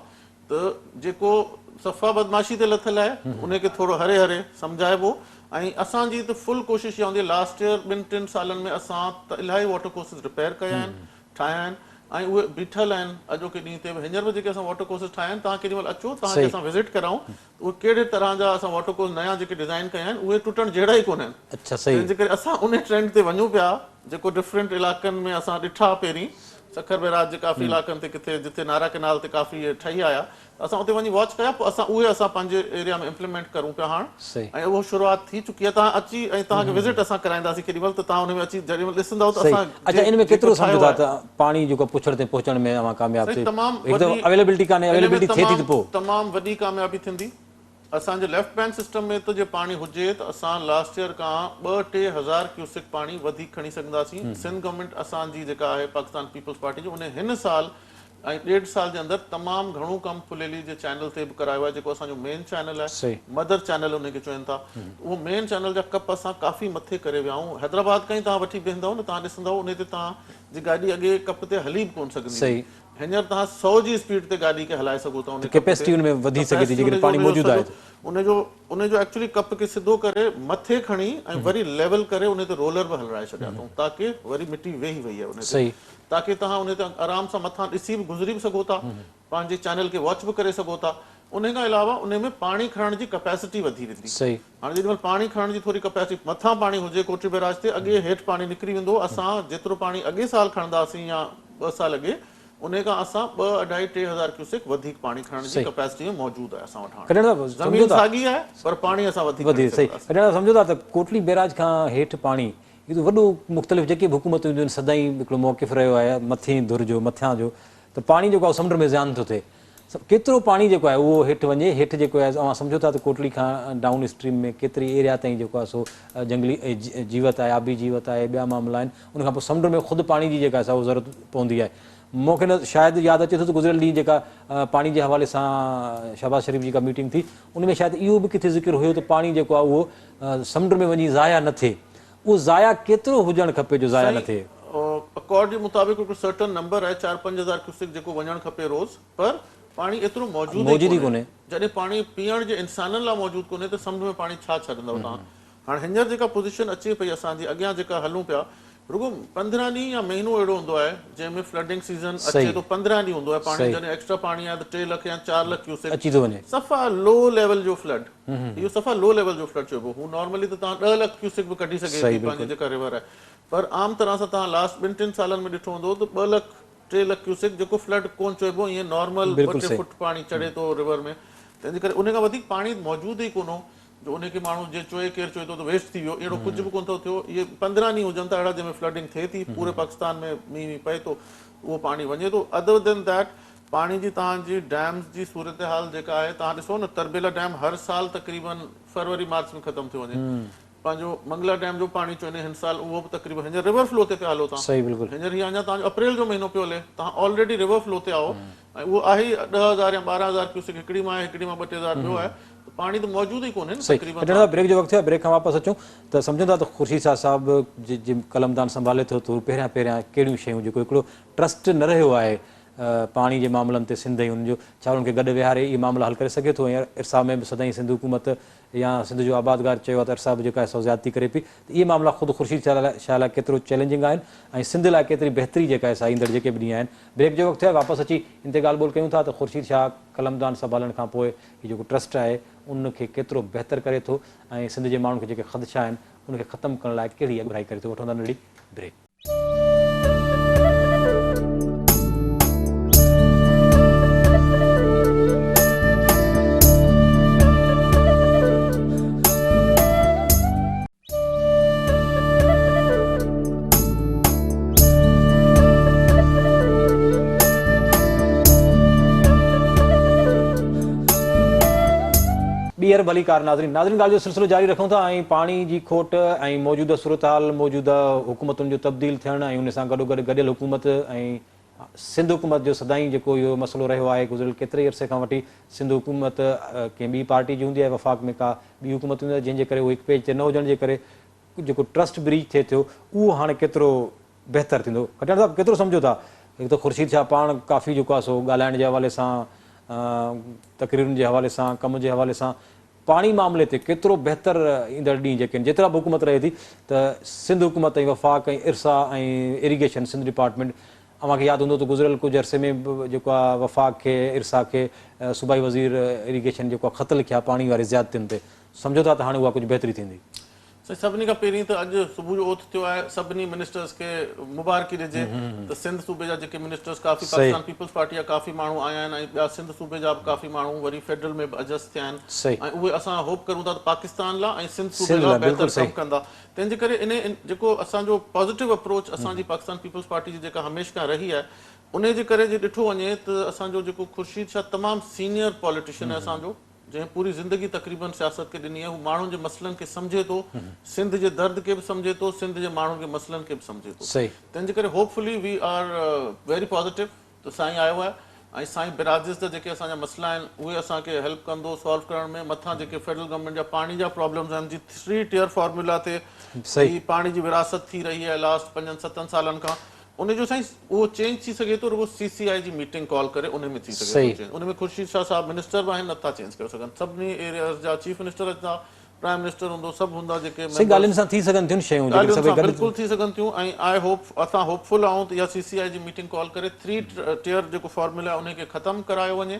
ته جيڪو صفا بدمعاشي تي لٿل آهي ان کي ٿورو هري هري سمجهائبو ۽ اسان جي ته فل ڪوشش اها هوندي آهي لاسٽ ايئر ٻن ٽن سالن ۾ اسان ته الاهي واٽر ڪورسز رپيئر ڪيا آهن ٺاهيا آهن ۽ اهي بيٺل آهن اڄوڪي ڏينهن تي به هينئر به جيڪي اسان واٽر ڪورسز ٺاهيا آهن توهان ڪيڏي مهل اچو توهان کي اسان وزٽ ڪرايون ته اهي ڪهڙي طرح جا اسان واٽر ڪورس نيا جيڪي ڊزائن ڪيا آهن اهي ٽٽڻ جهڙا ئي ڪونهن تنهن جي ڪري اسان ان ٽرينڊ تي وڃون پيا جيڪو ڊفرنٽ علائقن ۾ اسان ڏٺا پهرين سکر بئراج جي ڪافي علائقن تي ڪٿي جتي نارا ڪئنال تي ڪافي اهي ٺهي آيا ته اسان اتي وڃي واچ ڪيا پوء اسان اهي اسان پنهنجي ايريا ۾ امپليمينٽ ڪرون پيا هاڻ ۽ اهو شروعات ٿي چڪي آهي توهان اچي ۽ توهان کي وزٽ اسان ڪرائينداسين ڪيڏي مهل ته توهان ان ۾ اچي جيڏي مهل ڏسندؤ ته اسان اڇا ان ۾ ڪيترو سمجهو ٿا ته پاڻي جيڪو پڇڙ تائين پهچڻ ۾ اوهان ڪامياب ٿي تمام هڪ ته اويليبلٽي ڪانهي اويليبلٽي ٿئي ٿي ته پوء تمام وڏي ڪاميابي ٿيندي اسان جي ليفٽ بينڪ سسٽم ۾ ته جي پاڻي هجي ته اسان لاسٽ ايئر کان ٻه ٽي هزار ڪيوسڪ پاڻي وڌيڪ کڻي سگهنداسين، سنڌ گورنمينٽ اسان جي جيڪا آهي پاڪستان پيپلز پارٽي جي ان هن سال ۽ ڏيڍ سال جي اندر تمام گهڻو ڪم ڦليلي جي چينل تي به ڪرايو آهي جيڪو اسان جو مين چينل آهي مدر چينل ان کي چون ٿا اهو مين چينل جا ڪپ اسان ڪافي مٿي ڪري ويا آهيون حيدرآباد کان ئي توهان وٺي بيهندؤ نه توهان ڏسندؤ ان تي توهان جي گاڏي اڳي ڪپ تي هلي به ڪونه سگهندي هئي هينئر توهان سئو جي اسپيڊ تي گاڏي کي هلائي سگهو ٿا ان ڪپ تي ڪيپيسٽي ان ۾ وڌي سگهي ٿي جيڪڏهن پاڻي موجود آهي ته. ان جو ان جو ايڪچولي ڪپ کي سڌو ڪري مٿي کڻي ۽ وري ليول ڪري ان تي رولر به هلرائي ڇڏيا اٿئون تاڪه وري مٽي ويهي وئي آهي ان تي تاڪه توهان ان تي آرام سان مٿان ڏسي به گذري به سگهو ٿا پنهنجي چينل کي واچ به ڪري سگهو ٿا ان کان علاوه ان ۾ پاڻي کڻڻ جي ڪپيسٽي وڌي ويندي. هاڻي جيڏي مهل پاڻي کڻڻ جي ٿوري ڪپيسٽي مٿان پاڻي هجي ڪوٽڙي بئراج تي اڳي هيٺ پاڻي نڪري ويندو هو اسان جيترو پاڻي اڳي سال کڻنداسين يا ٻه سال اڳي انهي کان اسان ٻه اڍائي 3000 ڪيوسڪ وڌيڪ پاڻي کڻڻ جي ڪپيسٽي ۾ موجود آهي اسان وٽ هاڻي زمين ساڳي آهي پر پاڻي اسان وڌيڪ کڻي سگهنداسين. ڪڏهن سمجهو ٿا ته ڪوٽڙي بئراج کان هيٺ پاڻي هي ته وڏو مختلف جيڪي به حڪومتون اينديون آهن سدائين هڪڙو موقف رهيو آهي مٿين ڌر جو مٿيان جو ته پاڻي جيڪو آهي سمنڊ ۾ زيان ٿو ٿئي ڪيترو پاڻي جيڪو آهي اهو هيٺ وڃي هيٺ جيڪو آهي اوهان سمجهو ٿا ته ڪوٽڙي کان ڊائون اسٽريم ۾ ڪيتري ايريا تائين جيڪو آهي سو جنگلي جيوت آهي آبي جيوت آهي ٻيا معاملا آهن ان کان پوء سمنڊ ۾ خود پاڻي جي جيڪا آهي سا اها ضرورت پوندي آهي مون کي نه شايد ياد اچي ٿو ته گذريل ڏينهن جيڪا پاڻي جي حوالي سان شهباز شريف جي ڪا ميٽنگ ٿي ان ۾ شايد اهو به ڪٿي ذڪر هيو ته پاڻي جيڪو آهي اهو سمنڊ ۾ وڃي ضايع نه ٿئي اهو ضايع ڪيترو هجڻ کپي جو ضايع نه ٿئي؟ سائين اڪارڊ جي مطابق هڪڙو سرٽن نمبر آهي چار 5000 ڪيوسڪ جيڪو وڃڻ کپي روز پر پاڻي ايترو موجود ئي ڪونهي جڏهن پاڻي پيئڻ جي انسانن لاء موجود ڪونهي ته سمنڊ ۾ پاڻي ڇا ڇڏندؤ توهان هاڻ هينئر جيڪا پوزيشن اچي پئي اسان جي اڳيان جيڪا هلون پيا رڳو 15 ڏينهن يا مهينو اهڙو هوندو آهي جنهن ۾ فلڊنگ سيزن اچي ٿو 15 ڏينهن هوندو آهي پاڻي جڏهن ايڪسٽرا پاڻي آهي ته ٽي لک يا چار لک ڪيوسڪ اچي ٿو وڃي صفا لو ليول جو فلڊ اهو صفا لو ليول جو فلڊ چئبو هو نارملي ته توهان ڏهه لک ڪيوسڪ به ڪڍي سگهي ٿي پنهنجي جيڪا ريور آهي پر عام طرح سان توهان لاسٽ ٻن ٽن سالن ۾ ڏٺو هوندو ته ٻه لک ٽي لک ڪيوسڪ جيڪو فلڊ ڪون چئبو ائين نارمل ٻه ٽي فٽ پاڻي چڙهي ٿو ريور ۾ تنهن جي ڪري ان کان وڌيڪ پاڻي موجود ئي ڪونه هو جو ان کي ماڻهو جي چوي ڪير چوي ٿو ته ويسٽ ٿي ويو اهڙو ڪجهه به ڪونه ٿو ٿيو اهي 15 ڏينهن هجن ٿا اهڙا جنهن ۾ فلڊنگ ٿئي ٿي پوري پاڪستان ۾ مينهن وينهن پئي ٿو اهو پاڻي وڃي ٿو ادر دين that پاڻي جي توهان جي ڊيمز جي صورتحال جيڪا آهي توهان ڏسو نه تربيلا ڊيم هر سال تقريبن فروري مارچ ۾ ختم ٿيو وڃي پنهنجو منگلا ڊيم جو پاڻي چوني هن سال اهو به تقريبن هينئر ريور فلو تي پيا هلو توهان صحيح بلڪل هينئر هي اڃا توهان جو اپريل جو مهينو پيو هلي توهان آلريڊي ريور فلو تي آهو ۽ اهو آهي ئي 10000 يا 12000 ڪيوسڪ هڪڙي مان آهي هڪڙي مان ٻه ٽي هزار ٻيو آهي ته پاڻي ته موجود ئي ڪونهي نه صحيح تقريبن ٽنڊو صاحب بريڪ جو وقت ٿيو آهي بريڪ کان واپس اچون ته سمجهون ٿا ته خورشيد شاهه صاحب جي قلمدان سنڀالي ٿو ته هو پهريان پهريان ڪهڙيون شيون جيڪو هڪڙو ٽرسٽ نه رهيو آهي پاڻي جي معاملن تي سنڌ ۽ ان جو ڇا انهن کي گڏ ويهاري اهي معاملا حل ڪري سگهي ٿو ۽ ارسا ۾ به سدائين سنڌ حڪومت يا سنڌ جو آبادگار چيو آهي ته ارسا به جيڪا آهي سو زيادتي ڪري پئي ته اهي معاملا خود خورشيد شاهه لاء ڪيترو چئلينجنگ آهن ۽ سنڌ لاء ڪيتري بهتري جيڪا آهي سا ايندڙ جيڪي به ڏينهن آهن بريڪ جو وقت ٿيو آهي واپس اچي ان تي ڳالهه ٻولهه ڪيون ٿا ته خورشيد شاهه قلمدان سنڀالڻ کان پوء هي جيڪو ٽرسٽ آهي ان کي ڪيترو بهتر ڪري ٿو ۽ سنڌ جي ماڻهن کي جيڪي خدشا آهن ان کي ختم ڪرڻ لاء ڪهڙي اڳڀرائي ڪري ٿو وٺون ٿا ننڍڙي بريڪ. ٻيهر ڀليڪار ناظرين. ناظرين ڳالهه جو سلسلو جاري رکون ٿا ۽ پاڻي جي کوٽ ۽ موجوده صورتحال موجوده حڪومتن جو تبديل ٿيڻ ۽ ان سان گڏوگڏ گڏيل حڪومت ۽ سنڌ حڪومت جو سدائين جيڪو اهو مسئلو رهيو آهي گذريل ڪيتري عرصي کان وٺي سنڌ حڪومت ڪنهن ٻي پارٽي جي هوندي آهي وفاق ۾ ڪا ٻي حڪومت هوندي آهي جنهن جي ڪري اهو هڪ پيج تي نه هجڻ جي ڪري جيڪو ٽرسٽ بريچ ٿئي ٿيو اهو هاڻي ڪيترو بهتر ٿيندو کٽياڻ صاحب ڪيترو سمجهو ٿا هڪ ته خورشيد شاهه پاڻ ڪافي جيڪو آهي سو ڳالهائڻ جي حوالي سان تقريرن جي حوالي سان ڪم جي حوالي سان پاڻي معاملي تي ڪيترو بهتر ايندڙ ڏينهن جيڪي آهن جيترا به حڪومت رهي ٿي ته سنڌ حڪومت ۽ وفاق ۽ ارسا ۽ ايريگيشن سنڌ ڊپارٽمينٽ اوهان کي ياد هوندو ته گذريل ڪجهه عرصي ۾ به جيڪو آهي وفاق کي ارسا کي صوبائي وزير ايريگيشن جيڪو آهي خط لکيا پاڻي واري زيادتين تي سمجهو ٿا ته هاڻي اها ڪجهه بهتري ٿيندي. سائين سڀني کان پهرين ته اڄ صبح جو اوٿ ٿيو آهي سڀني منسٽرز کي مبارڪي ڏجي ته سنڌ صوبي جا جيڪي منسٽرز ڪافي پاڪستان پيپلز پارٽي جا ڪافي ماڻهو آيا آهن ۽ ٻيا سنڌ صوبي جا به ڪافي ماڻهو وري فيڊرل ۾ به اڊجسٽ ٿيا آهن ۽ اهي اسان هوپ ڪرون ٿا ته پاڪستان لا ۽ سنڌ صوبي لا بهتر ڪم ڪندا تنهن جي ڪري انهي جيڪو اسان جو پازيٽو اپروچ اسان جي پاڪستان پيپلز پارٽي جي جيڪا هميشھ کان رهي آهي انهي جي ڪري جي ڏٺو وڃي ته اسان جو جيڪو خورشيد شاهه تمام سينيئر پاليٽيشن آهي اسان جو جنهن پوري زندگي تقريبن سياست کي ڏني آهي، هو ماڻهن جي مسئلن کي سمجهي ٿو، سنڌ جي درد کي به سمجهي ٿو، سنڌ جي ماڻهن کي مسئلن کي به سمجهي ٿو. تنهن جي ڪري hopefully we are very positive ته سائين آيو آهي ۽ سائين براجز جا جيڪي اسان جا مسئلا آهن اهي اسان کي هيلپ ڪندو سالو ڪرڻ ۾ مٿان جيڪي فيڊرل گورنمينٽ جا پاڻي جا پرابلمز آهن جي ٿري ٽيئر فارمولا تي هي پاڻي جي ورهاست ٿي رهي آهي لاسٽ پنجن ستن سالن کان ان جو سائين اهو چينج ٿي سگهي ٿو رڳو سي سي آء جي ميٽنگ ڪال ڪري ان ۾ ٿي سگهي ٿو چينج ان ۾ خورشيد شاهه صاحب منسٽر به آهن نٿا چينج ڪري سگهن سڀني ايرياز جا چيف منسٽر اچندا پرائم منسٽر هوندو سڀ هوندا جيڪي سائين ڳالهين سان ٿي سگهن ٿيون شيون جيڪڏهن سڀئي گڏ بلڪل ٿي سگهن ٿيون ۽ I hope اسان هوپ فل آهيون ته اها سي سي آء جي ميٽنگ ڪال ڪري ٿري ٽيئر جيڪو فارمولا آهي ان کي ختم ڪرايو وڃي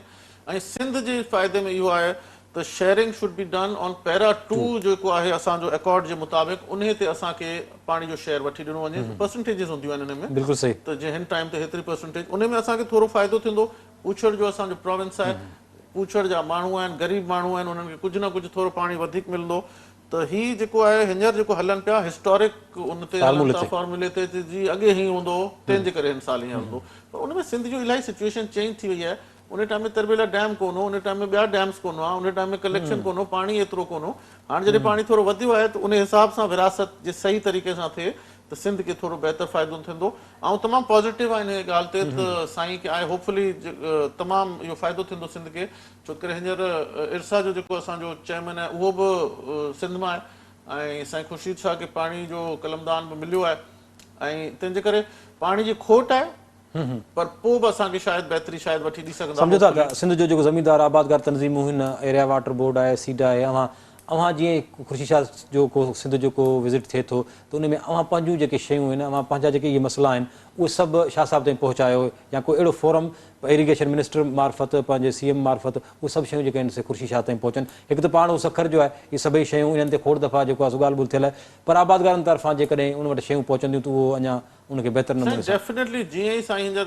۽ سنڌ جي فائدي ۾ اهو آهي ته sharing should be done on para two جيڪو آهي اسان جو اڪارڊ جي مطابق انهي تي اسان کي پاڻي جو شيئر وٺي ڏنو وڃي پرسنٽيجز هونديون آهن انهي ۾ بلڪل صحيح ته جي هن ٽائيم تي هيتري پرسنٽيج انهي ۾ اسان کي ٿورو فائدو ٿيندو پوڇڙ جو اسان جو پراونس آهي پوڇڙ جا ماڻهو آهن غريب ماڻهو آهن انهن کي ڪجهه نه ڪجهه ٿورو پاڻي وڌيڪ ملندو ته هي جيڪو آهي هينئر جيڪو هلن پيا هسٽارڪ ان تي هلن ٿا فارمولي تي جي اڳي هيئن هوندو هو تنهن جي ڪري هن سال هيئن هلندو پر ان ۾ سنڌ جو الاهي سچويشن چينج ٿي وئي آهي ان ٽائيم ۾ تربيلا ڊيم ڪونه هو، ان ٽائيم ۾ ٻيا ڊيمز ڪونه هئا، ان ٽائيم ۾ ڪليڪشن ڪونه هو، پاڻي ايترو ڪونه هو. هاڻ جڏهن پاڻي ٿورو وڌيو آهي ته ان حساب سان ورهاست جي صحيح طريقي سان ٿئي ته سنڌ کي ٿورو بهتر فائدو ٿيندو. آئون تمام پازيٽو آهيان انهيء ڳالهه تي ته سائين کي آء هوپ فلي تمام اهو فائدو ٿيندو سنڌ کي ڇو ڪري هينئر ارسا جو جيڪو اسان جو چيئرمين آهي اهو به سنڌ مان آهي ۽ سائين خورشيد شاهه کي پاڻي جو قلمدان به مليو آهي ۽ تنهن جي ڪري پاڻي جي کوٽ آهي پر پوء به اسان کي شايد بهتري شايد وٺي ڏئي سگهندا سمجهو ٿا ته سنڌ جو جيڪو زميندار آبادگار تنظيمون هن ايريا واٽر بورڊ آهي سيڊا آهي اوهان اوهان جيئن خورشيد شاهه جو ڪو سنڌ جو ڪو وزٽ ٿئي ٿو ته ان ۾ اوهان پنهنجون جيڪي شيون آهن اوهان پنهنجا جيڪي اهي مسئلا آهن اهي سڀ شاهه صاحب تائين پهچايو يا ڪو اهڙو فورم ايريگيشن منسٽر معرفت پنهنجي سي ايم معرفت اهي سڀ شيون جيڪي آهن سي خورشيد شاهه تائين پهچن هڪ ته پاڻ هو سکر جو آهي اهي سڀئي شيون انهن تي کوڙ دفعا جيڪو آهي سو ڳالهه ٻولهه ٿيل آهي پر آبادگارن طرفان جيڪڏهن ان وٽ شيون پهچنديون ته اهو اڃا ان کي بهتر نموني سان. سائين ڊيفنيٽلي جيئن ئي سائين هينئر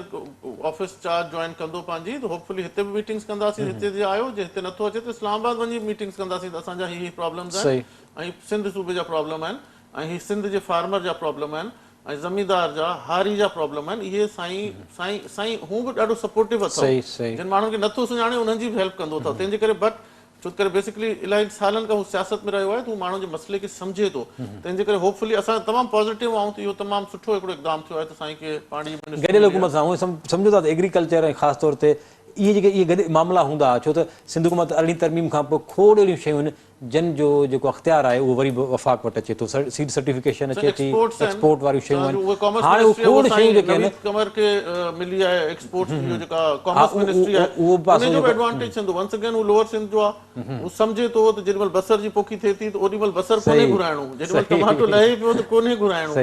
آفيس چارج جوائن ڪندو پنهنجي ته هوپ فلي هتي به ميٽنگس ڪنداسين هتي جي آيو جي هتي نٿو اچي ته اسلام آباد وڃي به ميٽنگس ڪنداسين ته اسان جا هي هي پرابلمز آهن ۽ سنڌ صوبي جا پرابلم آهن ۽ هي سنڌ جي فارمر جا پرابلم آهن ۽ زميندار جا هاري جا پرابلم آهن اهي سائين سائين سائين هون به ڏاڍو سپورٽو اٿو جن ماڻهن کي نٿو سڃاڻي انهن جي به هيلپ ڪندو اٿو تنهن جي ڪري بٽ ڇو ته ڪري بيسڪلي الاهي سالن کان هو سياست ۾ رهيو آهي ته هو ماڻهن جي مسئلي کي سمجهي ٿو تنهن جي ڪري هوپ فلي اسان تمام پازيٽو آهيون ته اهو تمام سٺو هڪڙو اقدام ٿيو آهي ته سائين کي پاڻي جي منسٽري گڏيل حڪومت سان اوهين سمجهو ٿا ته ايگريڪلچر ۽ خاص طور تي اهي جيڪي اهي گڏ معاملا هوندا ڇو ته سنڌ حڪومت ارڙهين ترميم کان پوء کوڙ اهڙيون شيون آهن جن جو جيڪو اختيار آهي اهو وري به وفاق وٽ اچي ٿو سيڊ سرٽيفڪيشن اچي ٿي ايڪسپورٽ واريون شيون آهن هاڻي اهي کوڙ شيون جيڪي آهن قمر کي ملي آهي ايڪسپورٽس جو جيڪا ڪامرس منسٽري آهي اهو پاسو ان جو به ايڊوانٽيج ٿيندو ونس اگين هو لوئر سنڌ جو آهي هو سمجهي ٿو ته جيڏي مهل بصر جي پوکي ٿئي ٿي ته اوڏي مهل بصر ڪونهي گهرائڻو جيڏي مهل ٽماٽو لهي پيو ته ڪونهي گهرائڻو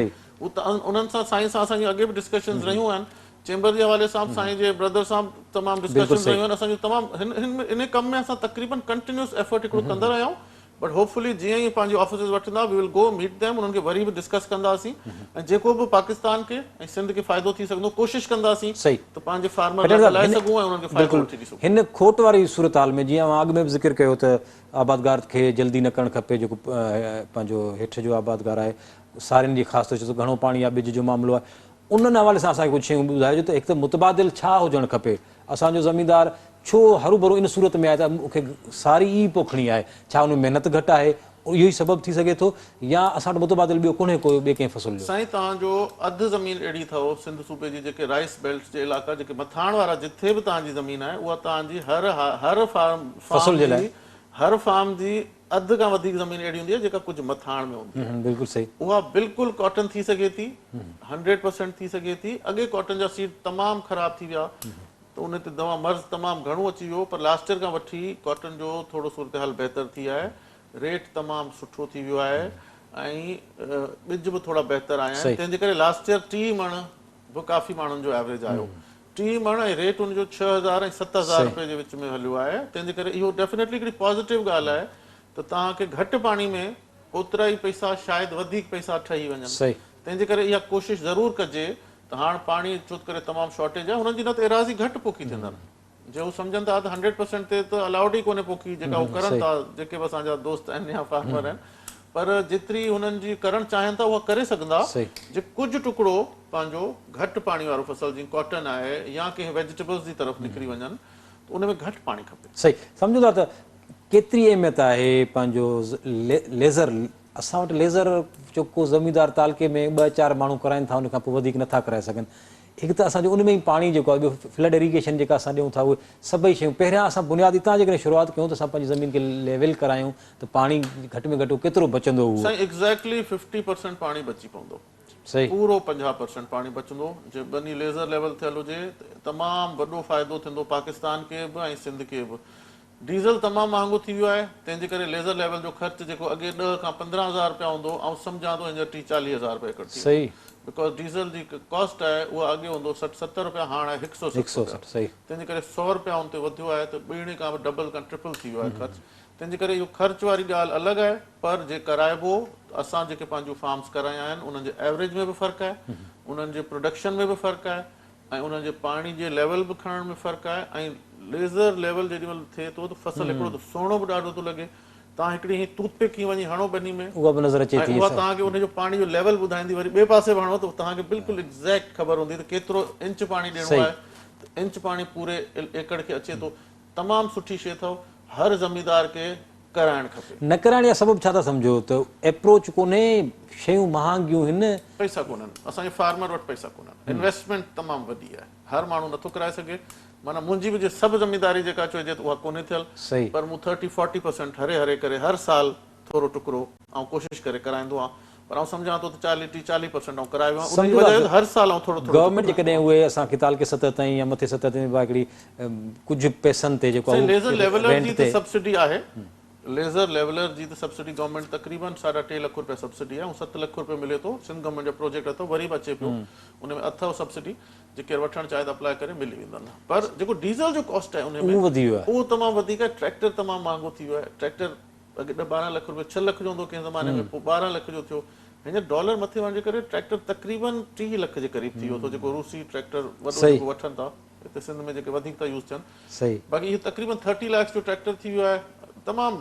هو ته انهن سان سائين سان اسان جون اڳي به ڊسڪشنز رهيون آهن چيمبر جي حوالي سان به سائين جي برادر سان به تمام ڊسڪشنز رهيون آهن اسان جون تمام هن هن انهي ڪم ۾ اسان تقريبن ڪنٽينيوس ايفرٽ هڪڙو ڪندا رهيا آهيون بٽ هوپ فلي جيئن ئي پنهنجي آفيسز وٺندا وي ول گو ميٽ ديم انهن کي وري به ڊسڪس ڪنداسين ۽ جيڪو به پاڪستان کي ۽ سنڌ کي فائدو ٿي سگهندو ڪوشش ڪنداسين ته پنهنجي فارمر لاء ڳالهائي سگهون ۽ انهن کي فائدو وٺي ڏئي سگهون. هن کوٽ واري صورتحال ۾ جيئن اوهان اڳ ۾ به ذڪر ڪيو ته آبادگار کي جلدي نه ڪرڻ کپي جيڪو پنهنجو هيٺ جو آبادگار آهي سارين جي خاص طور ڇو ته گهڻو پاڻي آهي ٻج جو معاملو آهي انهن حوالي سان اسان کي ڪجهه شيون ٻڌائجو ته هڪ ته متبادل ڇا هجڻ کپي اسان جو زميندار ڇو هروڀرو ان صورت ۾ آهي ته مون کي ساري ئي پوکڻي آهي؟ ڇا ان ۾ محنت گهٽ آهي؟ اهو ئي سبب ٿي سگهي ٿو يا اسان وٽ متبادل ٻيو ڪونهي ڪو ٻئي ڪنهن فصل جو؟ سائين توهان جو اڌ زمين اهڙي اٿو سنڌ صوبي جي جيڪي رائيس بيلٽس جي علائقا جيڪي مٿاڻ وارا جٿي به توهان جي زمين آهي اها توهان جي هر هر فارم فصل جي لاء. جي هر فارم جي اڌ کان وڌيڪ زمين اهڙي هوندي آهي جيڪا ڪجهه مٿاڻ ۾ هوندي آهي. بلڪل صحيح. اها بلڪل ڪاٽن ٿي سگهي ٿي هنڊريڊ پرسينٽ ٿي سگهي ٿي اڳي ڪاٽن جا سيڊ تمام خراب ٿي ويا ته ان تي دوا مرض تمام گهڻو اچي ويو پر لاسٽ ايئر کان وٺي ڪاٽن جو ٿورو صورتحال بهتر ٿي آهي ريٽ تمام سٺو ٿي ويو آهي ۽ ٻج به ٿورا بهتر آيا آهن تنهن جي ڪري لاسٽ ايئر 30 مڻ به ڪافي ماڻهن جو ايوريج آيو 30 مڻ ۽ ريٽ ان جو 6000 ۽ 7000 روپئي جي وچ ۾ هليو آهي تنهن جي ڪري اهو ڊيفنيٽلي هڪڙي پازيٽو ڳالهه آهي ته توهان کي گهٽ پاڻي ۾ اوترا ئي پئسا شايد وڌيڪ پئسا ٺهي وڃن تنهن جي ڪري اها ڪوشش ضرور ڪجي ته هاڻ پاڻي ڇو ته ڪري تمام شارٽيج آهي هنن جي نه ته ايراضي گهٽ پوکي ٿيندن جي هو سمجهن ٿا ته هنڊريڊ پرسينٽ تي ته الائوڊ ئي ڪونهي پوکي جيڪا هو ڪرن ٿا جيڪي به اسان جا دوست آهن يا فارمر آهن پر جيتري هنن جي ڪرڻ چاهين ٿا اها ڪري سگهندا جي ڪجهه ٽڪڙو پنهنجو گهٽ پاڻي وارو فصل جيئن ڪاٽن آهي يا ڪنهن ويجيٽيبلز جي طرف نڪري وڃن ته ان ۾ گهٽ پاڻي کپي. صحيح سمجهو ٿا ته ڪيتري اهميت آهي پنهنجو ليزر اسان وٽ ليزر جو ڪو زميندار تعلقي ۾ ٻه چار ماڻهو ڪرائين ٿا ان کان پوء وڌيڪ نٿا ڪرائي سگهن هڪ ته اسان جو ان ۾ ئي پاڻي جيڪو آهي ٻيو فلڊ اريگيشن جيڪا اسان ڏيون ٿا اهي سڀئي شيون پهريان اسان بنياد اتان جيڪڏهن شروعات ڪيون ته اسان پنهنجي زمين کي ليول ڪرايون ته پاڻي گهٽ ۾ گهٽ ڪيترو بچندو اهو. سائين ايگزيڪٽلي ففٽي پرسينٽ پاڻي بچي پوندو. صحيح. پورو 50 پرسينٽ پاڻي بچندو جي ٻني ليزر ليول ٿيل هجي ته تمام وڏو فائدو ٿيندو پاڪستان کي به ۽ سنڌ کي به. ڊيزل تمام مهانگو ٿي ويو آهي تنهن جي ڪري ليزر ليول جو خرچ جيڪو اڳي 10 کان 15 هزار رپيا هوندو هو آئون سمجهان ٿو هينئر 30 40 هزار رپيا ايڪڙ ٿي ويندو because diesel جي ڪاسٽ آهي اها اڳي هوندو 60 70 رپيا هاڻ آهي 160 رپيا تنهن جي ڪري 100 رپيا ان تي وڌيو آهي ته ٻيڻي کان به ڊبل کان ٽرپل ٿي ويو آهي خرچ تنهن جي ڪري اهو خرچ واري ڳالهه الڳ آهي پر جي ڪرائبو ته اسان جيڪي پنهنجون فارمز ڪرايا آهن انهن جي ايوريج ۾ به فرق آهي انهن جي پروڊڪشن ۾ به فرق آهي ۽ انهن جي پاڻي جي ليول به کڻڻ ۾ فرق آهي ۽ ليزر ليول جيڏي مهل ٿئي ٿو ته فصل هڪڙو ته سهڻو به ڏاڍو ٿو لڳي توهان هڪڙي هي ٽوٿ پڪ هي وڃي هڻو ٻني ۾ اها به نظر اچي ٿي اها توهان کي ان جو پاڻي جو ليول ٻڌائيندي وري ٻئي پاسي به هڻو ته توهان کي بلڪل ايگزيڪٽ خبر هوندي ته ڪيترو انچ پاڻي ڏيڻو آهي ته انچ پاڻي پوري ايڪڙ کي اچي ٿو تمام سٺي شي اٿو هر زميندار کي ڪرائڻ کپي. نه ڪرائڻ جا سبب ڇا ٿا سمجهو ته ايپروچ ڪونهي شيون مهانگيون هن. پئسا ڪونهن اسان جي فارمر وٽ پئسا ڪونهن انويسٽمينٽ تمام وڏي آهي هر ماڻهو نٿو ڪرائي سگهي معنيٰ منهنجي به جي سڀ زمينداري جيڪا چئجي ته اها ڪونهي ٿيل پر مون thirty forty percent Hari Hari ڪري هر سال ٿورو ٽڪرو آئون ڪوشش ڪري ڪرائيندو آهيان پر آئون سمجهان ٿو ته چاليهه ٽيهه چاليهه پرسينٽ آئون ڪرايو آهيان ان جي وجه اهي ته هر سال آئون ٿورو ٿورو گورنمينٽ جيڪڏهن اهي اسان کي تعلقي سطح تائين يا مٿي سطح تائين به هڪڙي ڪجهه پئسن تي جيڪو آهي ليزر ليولر جي ته سبسڊي آهي ليزر ليولر جي ته سبسڊي گورنمينٽ تقريبن ساڍا ٽي لک روپيا سبسڊي آهي ۽ 7 لک روپيا ملي ٿو سنڌ گورنمينٽ جو پروجيڪٽ اٿو وري به اچي پيو ان ۾ اٿو سبسڊي جي ڪير وٺڻ چاهي ته اپلاء ڪري ملي ويندن پر جيڪو ڊيزل جو ڪاسٽ آهي ان ۾ اهو تمام وڌيڪ آهي ٽريڪٽر تمام مهانگو ٿي ويو آهي ٽريڪٽر اڳي ڏھ ٻارهن لک روپيا ڇھ لک جو هوندو ڪنهن زماني ۾ پوء 12 لک جو ٿيو هينئر ڊالر مٿي وڃڻ جي ڪري ٽريڪٽر تقريبن 30 لک جي قريب ٿي ويو اٿو جيڪو روسي ٽريڪٽر وڏو جيڪو وٺن ٿا هتي سنڌ ۾ جيڪي وڌيڪ ٿا يوز ٿين باقي اهو تقريبن 30 ليکس جو ٽريڪٽر ٿي ويو آهي تمام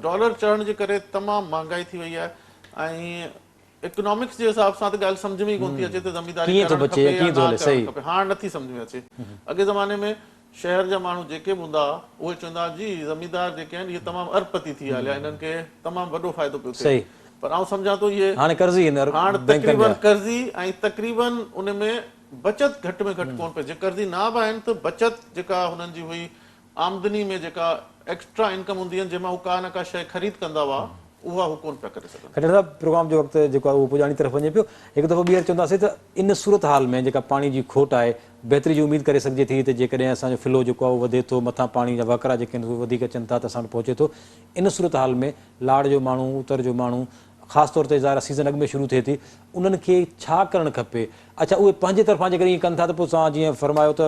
ڊالر چڙهڻ جي ڪري تمام مهانگائي ٿي وئي آهي ۽ اڪنامڪس جي حساب سان ته ڳالهه سمجهه ۾ ئي ڪونه ٿي اچي ته زمينداري ڪرڻ کپي يا نه ڪرڻ کپي هاڻ نٿي سمجهه ۾ اچي اڳي زماني ۾ شهر جا ماڻهو جيڪي به هوندا ها اهي چوندا ها جي زميندار جيڪي آهن اهي تمام ارب پتي ٿي ويا هليا انهن کي تمام وڏو فائدو پيو ٿئي پر آئون سمجهان ٿو اهي هاڻي قرضي آهن هاڻ تقريبن قرضي ۽ تقريبن ان ۾ بچت گهٽ ۾ گهٽ ڪونه پئي جي قرضي نه به آهن ته بچت جيڪا هنن جي هئي آمدني ۾ جيڪا ايڪسٽرا انڪم هوندي هين جنهن مان هو ڪا نه ڪا شيء خريد ڪندا هئا اها هو ڪونه پيا ڪري سگهن. کٽياڻ صاحب پروگرام جو وقت جيڪو آهي اهو پڄاڻي طرف وڃي پيو هڪ دفعو ٻيهر چونداسين ته ان صورتحال ۾ جيڪا پاڻي جي کوٽ آهي بهتري جي اميد ڪري سگهجي ٿي ته جيڪڏهن اسان جو فلو جيڪو آهي اهو وڌي ٿو مٿان پاڻي جا وهڪرا جيڪي آهن اهي وڌيڪ اچن ٿا ته اسان وٽ پهچي ٿو ان صورتحال ۾ لاڙ جو ماڻهو اتر جو ماڻهو خاص طور تي ظاهر آهي سيزن اڳ ۾ شروع ٿئي ٿي انهن کي ڇا ڪرڻ کپي؟ اڇا اهي پنهنجي طرفان جيڪڏهن ائين ڪن ٿا ته پوء توهان جيئن فرمايو ته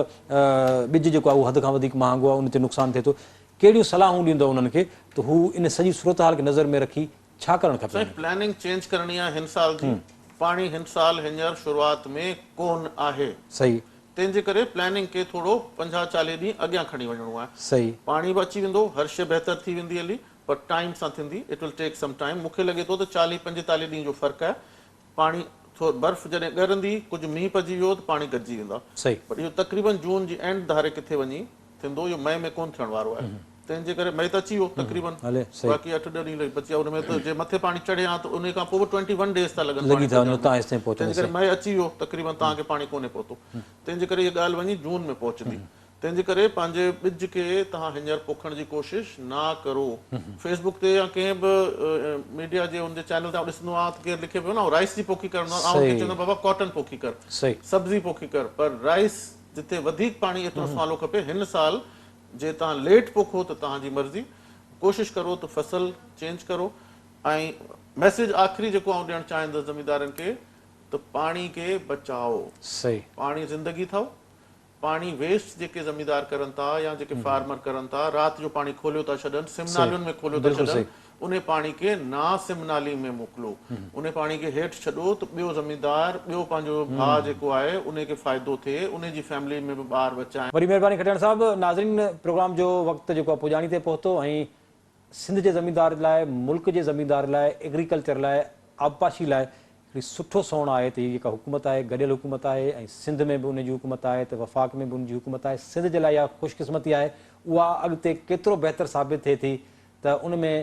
ٻج جيڪو آهي اهو حد کان وڌيڪ مهانگو آهي ان تي نقصان ٿئي ٿو ڪهڙيون صلاحون ڏيندؤ انهن کي ته هو ان سڄي صورتحال کي نظر ۾ رکي ڇا ڪرڻ کپي سائين انهن کي؟ پلاننگ چينج ڪرڻي آهي هن سال جي پاڻي هن سال هينئر شروعات ۾ ڪونه آهي تنهن جي ڪري پلاننگ کي ٿورو 50 40 ڏينهن اڳيان کڻي وڃڻو آهي پاڻي به اچي ويندو هر شيء بهتر ٿي ويندي هلي پر ٽائيم سان ٿيندي it will take some time مون کي لڳي ٿو ته چاليهه پنجيتاليهه ڏينهن جو فرق آهي پاڻي ٿو برف جڏهن ڳرندي ڪجهه مينهن پئجي ويو ته پاڻي گڏجي ويندا پر اهو تقريبن جون جي اينڊ ڌاري ڪٿي وڃي ٿيندو اهو مئي ۾ ڪونه ٿيڻ وارو آهي تنهن جي ڪري مئي ته اچي ويو تقريبن باقي اٺ ڏهه ڏينهن بچيا ان ۾ ته جي مٿي پاڻي چڙهي ها ته ان کان پوء به ٽوئنٽي ون ڊيز ٿا لڳن پاڻي پهچڻ ۾ تنهن جي ڪري مئي اچي ويو تقريبن توهان کي پاڻي ڪونهي پهتو تنهن جي ڪري اها ڳالهه وڃي جون ۾ پهچندي تنهن جي ڪري پنهنجي ٻج کي توهان هينئر پوکڻ جي ڪوشش نه ڪرو فيس بڪ تي يا ڪنهن به ميڊيا جي ان جي چينل تي آئون ڏسندو آهيان ته ڪير لکي پيو نه آئون رائس جي پوکي ڪرڻ آئون ان کي چوندو آهيان بابا ڪاٽن پوکي ڪر سبزي پوکي ڪر پر رائس جتي وڌيڪ پاڻي ايترو سوالو کپي هن سال جي توهان ليٽ پوکو ته توهان جي مرضي ڪوشش ڪرو ته فصل چينج ڪرو ۽ ميسيج آخري جيڪو آئون ڏيڻ چاهيندس زميندارن کي ته پاڻي کي بچائو پاڻي زندگي اٿئو پاڻي ويسٽ جيڪي زميندار ڪرن ٿا يا جيڪي فارمر ڪرن ٿا رات جو پاڻي کوليو ٿا ڇڏن سم نالين ۾ کوليو ٿا ڇڏن انهي پاڻي کي نا سم نالي ۾ موڪلو. انهي پاڻي کي هيٺ ڇڏو ته ٻيو زميندار، ٻيو پنهنجو ڀاء جيڪو آهي انهي کي فائدو ٿئي، انهي جي فيملي ۾ به ٻار ٻچا آهن. وڏي مهرباني کٽياڻ صاحب. ناظرين پروگرام جو وقت جيڪو آهي پڄاڻي تي پهتو ۽ سنڌ جي زميندار لاء ملڪ جي زميندار لاء ايگريڪلچر لاء آبپاشي لاء هڪڙي سٺو سوڻ آهي ته هي جيڪا حڪومت آهي گڏيل حڪومت آهي ۽ سنڌ ۾ به ان جي حڪومت آهي ته وفاق ۾ به ان جي حڪومت آهي سنڌ جي لاء اها خوش قسمتي آهي اها اڳتي ڪيترو بهتر ثابت ٿئي ٿي ته ان ۾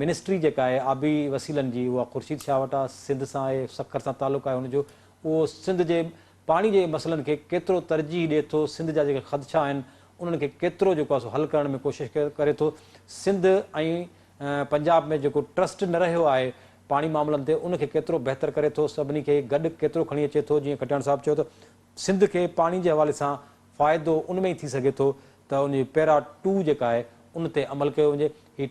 منسٽري جيڪا آهي آبي وسيلن جي اها خورشيد شاهه وٽ آهي، سنڌ سان آهي، سکر سان تعلق آهي ان جو، اهو سنڌ جي پاڻي جي مسئلن کي ڪيترو ترجيح ڏئي ٿو، سنڌ جا جيڪي خدشا آهن انهن کي ڪيترو جيڪو آهي سو حل ڪرڻ ۾ ڪوشش ڪري ٿو، سنڌ ۽ پنجاب ۾ جيڪو ٽرسٽ نه رهيو آهي پاڻي معاملن تي ان کي ڪيترو بهتر ڪري ٿو، سڀني کي گڏ ڪيترو کڻي اچي ٿو، جيئن کٽياڻ صاحب چيو ته سنڌ کي پاڻي جي حوالي سان فائدو ان ۾ ئي ٿي سگهي ٿو ته ان جي پيرا ٽو جيڪا آهي ان تي عمل ڪيو وڃي. هي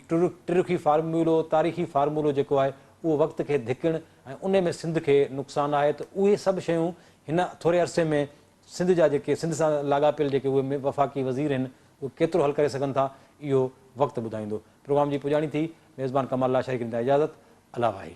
ٽرخي فارمولو، تاريخي فارمولو جيڪو آهي اهو وقت کي ڌڪڻ ۽ ان ۾ سنڌ کي نقصان آهي ته اهي سڀ شيون هن ٿوري عرصي ۾ سنڌ جا جيڪي سنڌ سان لاڳاپيل جيڪي اهي وفاقي وزير آهن اهي ڪيترو حل ڪري سگهن ٿا اهو وقت ٻڌائيندو. پروگرام جي پڄاڻي ٿي. ميزبان ڪمال لاشاري کي ڏيندا اجازت. الله واهي.